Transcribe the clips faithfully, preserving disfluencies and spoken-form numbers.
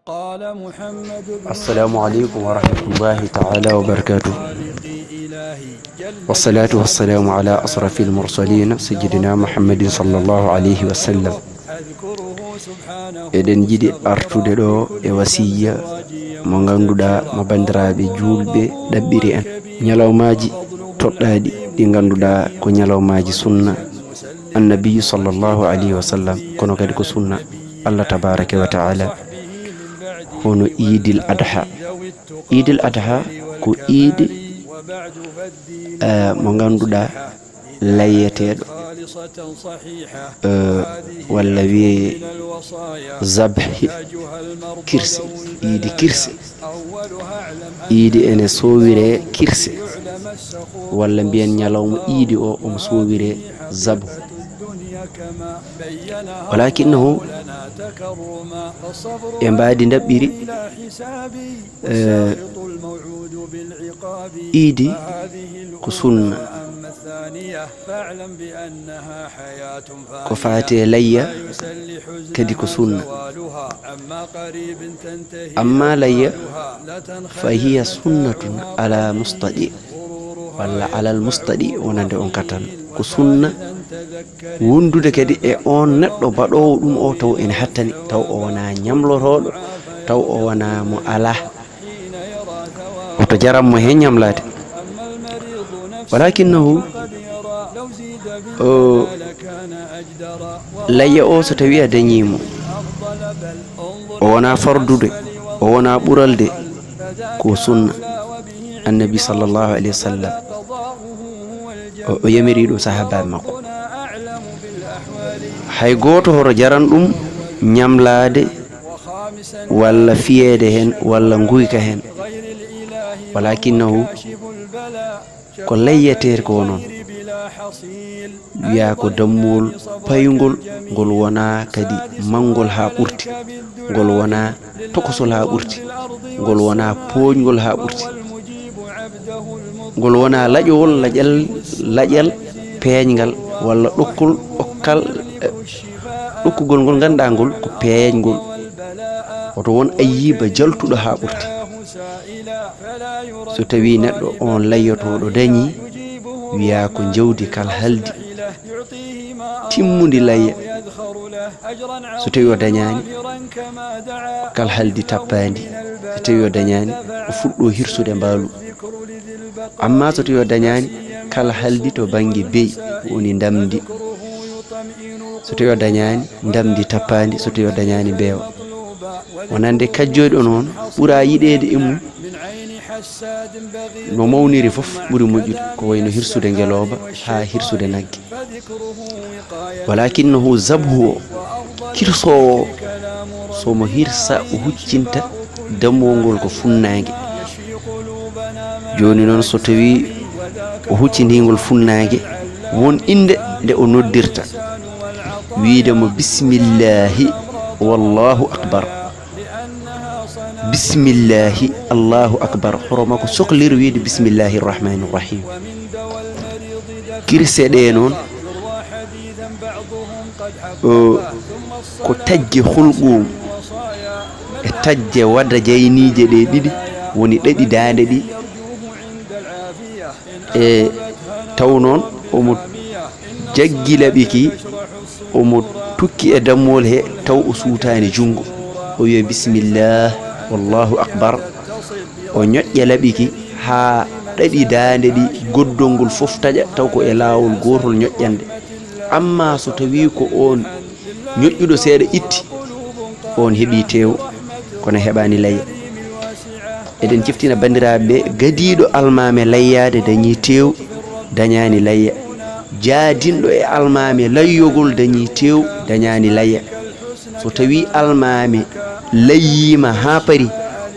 Assalamu aleykum wa rahmatullahi taala wa barakatuh. Wassalatu wassalamu ala asrafil mursalin sayyidina Muhammadin sallallahu alayhi wa sallam. Eɗen jiɗi artude ɗo e wasiya mo ngannduɗaa mo banndiraaɓe juulɓe ɗaɓɓiri en. Ñalawmaaji toɗɗaaɗi ɗi ngannduɗaa ko ñalawmaaji sunna Annabi sallallahu alayhi wa sallam, kono kadi ko sunna Allah tabaraka wa taala, hono Iidil Adha. Iidil Adha ko iidi, eh, mo ngannduɗaa layyeteeɗo, eh, walla wiyee zabhi kirse, iidi kirse. Iidi ene sowiree kirse, walla mbiyen ñalawma iidi o omo sowiree zabhu. Walakinnahu e mbaadi ndaɓɓiri, eh, iidi ko sunna. Ko faati e layya kadi ko sunna. Amma layya fa hiya sunnatun ala mustadi, walla alal mustadi wonande on katan. Ko sunna wondude kadi e on neɗɗo baɗoowo ɗum o taw ene hattani, taw o wonaa ñamlotooɗo, taw o wonaa mo alaa. Woto jaram mo heen ñamlaade. Walakinnahu, o, layya o so tawii a dañii mo, o wonaa fardude, o wonaa ɓuralde, ko sunna. Annabi sallallahu alayhi wa sallam, o, o yamiri ɗum sahaabaaɓe makko. Hay gooto hoto jaran ɗum ñamlaade walla fiyeede heen, walla nguyka heen. Walakinnahu ko layyeteeri ko noon. Wiyaa ko dammuwol payngol, ngol wonaa kadi manngol haa ɓurti, ngol wonaa tokosol haa ɓurti, ngol wonaa pooƴngol haa ɓurti, ngol wonaa laƴowol, laƴal, laƴal peeñngal, walla ɗokkol, ɗokkal, eh, ɗokkugol ngol ngannduɗaa ngol ko peeñgol. Woto won ayyiba jaltuɗo haa ɓurti. So tawii neɗɗo on layyotooɗo dañii, wiyaa ko jawdi kal haldi timmundi layya. So tawii o dañaani, kal haldi tappaandi. So tawii o dañaani, o fuɗɗo hirsude mbaalu. Amma so tawii o dañaani, kal haldi to bannge beyi woni ndamndi. So tawii o dañaani, ndamndi tappaandi. So tawii o dañaani, mbeewa. Wonande kajjoyɗo noon, ɓuraa yiɗeede e mum. No mawniri fof ɓuri moƴƴude, ko wayno hirsude ngelooba haa hirsude nagge. Walakinnahu zabhu o, kirsoowo, so mo hirsa o huccinta dammuwol ngol ko funnaange. Jooni noon so tawii o huccindii ngol funnaange, won innde nde o noddirta, wiide mo bismillahi wallahu akbar. Bismillahi, Allahu akbar. Hoto makko soklir wiide bismillahi rahmani rahim. Kirse ɗe noon, o, ko tajje hulqum e tajje wada jayniije ɗe ɗiɗi, woni ɗaɗi daande ɗi. E taw noon omo jaggi laɓi ki, omo tukki e dammuwol he, taw o suutaani junngo. O wiya, "Bismillah, wallahu akbar." O ñoƴƴa laɓi ki haa ɗaɗi daande ɗi, goddol ngol fof taƴa, taw ko e laawol gootol ñoƴƴande. Amma so tawii ko oon ñoƴƴuɗo seeɗa itti, oon heɓii teew, kono heɓaani layya. Eɗen ciftina banndiraaɓe ɓe, gadiiɗo almaame layyaade dañii teew, dañaani layya. Jaadinɗo e almaame layyogol dañii teew, dañaani layya. So tawii almaame layyiima haa parii,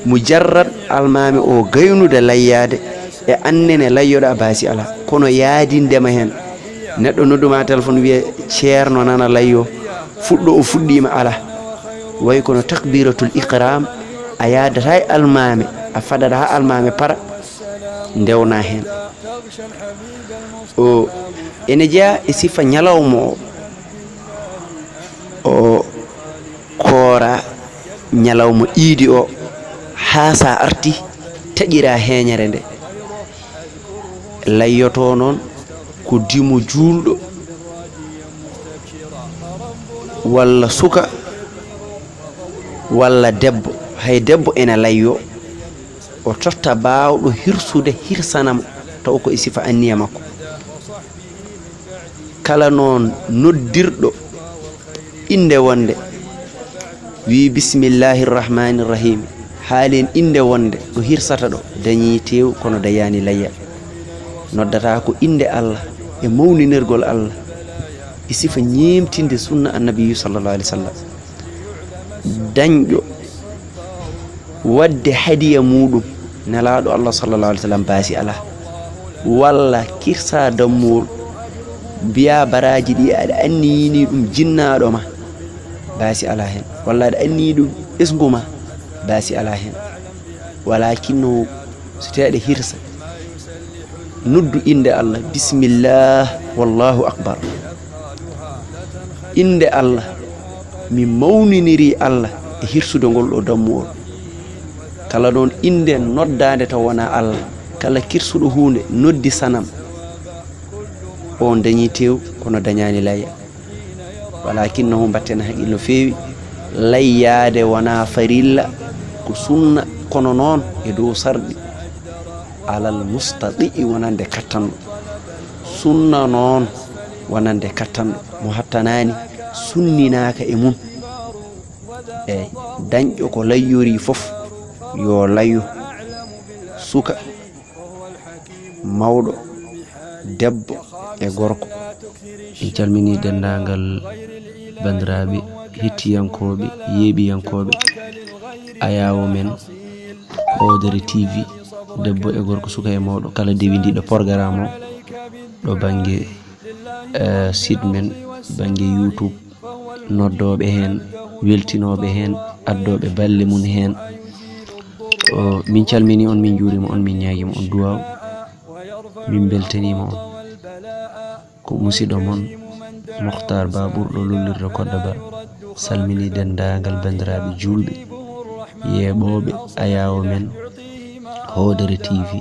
mujarrad almaame o gaynude layyaade, e annene layyoɗaa baasi alaa. Kono yaadindema heen, neɗɗo nodduma téléphone wiya, "Ceerno nana layyo." Fuɗɗo o fuɗɗiima alaa. Way kono takbiratul ihram, a yaadataa e almaame, a fadataa haa almaame para, ndewnaa heen. O ene jeyaa e sifa ñalawma o, o koora. Ñalawma iidi o, haa sa arti, taƴira heeñere nde. Layyoto noon ko dimo juulɗo, walla suka, walla debbo. Hay debbo ena layyo, o totta baawɗo hirsude, hirsana mo, taw ko e sifa anniya makko. Kala noon noddirɗo innde wonnde, wii, "Bismillahi rahmani rahim." Haalen innde wonnde ɗo hirsata ɗo, dañii teew, kono dañaani layya. Noddata ko innde Allah e mawninirgol Allah e sifa ñeemtinde sunna Annabiyu sallallahu alaihi wasallam. Dañɗo waɗde hadiya muuɗum, Nelaaɗo Allah sallallahu alaihi wasallam, baasi alaa. Walla kirsa dammuwol, mbiya baraaji ɗi aɗa anniyini ɗum jinnaaɗo ma, baasi alaa heen. Walla aɗa anniyi ɗum ɓesngu ma, baasi alaa heen. Walakinno, so tawii aɗa hirsa, noddu innde Allah, "Bismillah, wallahu akbar." Innde Allah, mi mawniniri Allah e hirsude ngol ɗo dammuwol. Kala noon innde noddaande taw wonaa Allah, kala kirsuɗo huunde noddi sanam, on dañii teew, kono dañaani layya. Walakinnahu, mbatten haqqil no feewi, layyaade wonaa farilla, ko sunna, kono noon e dow sarɗi, alal mustati'i, wonande kattanɗo. Sunna noon wonande kattanɗo, mo hattanaani sunninaaka e mum. Eey, dañɗo ko layyori fof, yo layyo, suka, mawɗo, debbo e gorko. En calminii denndaangal banndiraaɓe hettiyankooɓe, yeeɓiyankooɓe, ayaawo men, Hoodere T V, debbo e gorko, suka e mawɗo, kala dewindiiɗo programme o ɗo bannge, eh, site men, bannge YouTube, noddooɓe heen, weltinooɓe heen, addooɓe balle mum heen. O, min calminii on, min njuuriima on, min ñaagiima on duwaaw, min mbeltaniima on. Ko musiɗɗo mon, Mokhtar Ba ɓurɗo lollirde Kodda Ba, salminii denndaangal banndiraaɓe juulɓe, yeeɓooɓe, ayaawo men, Hoodere T V.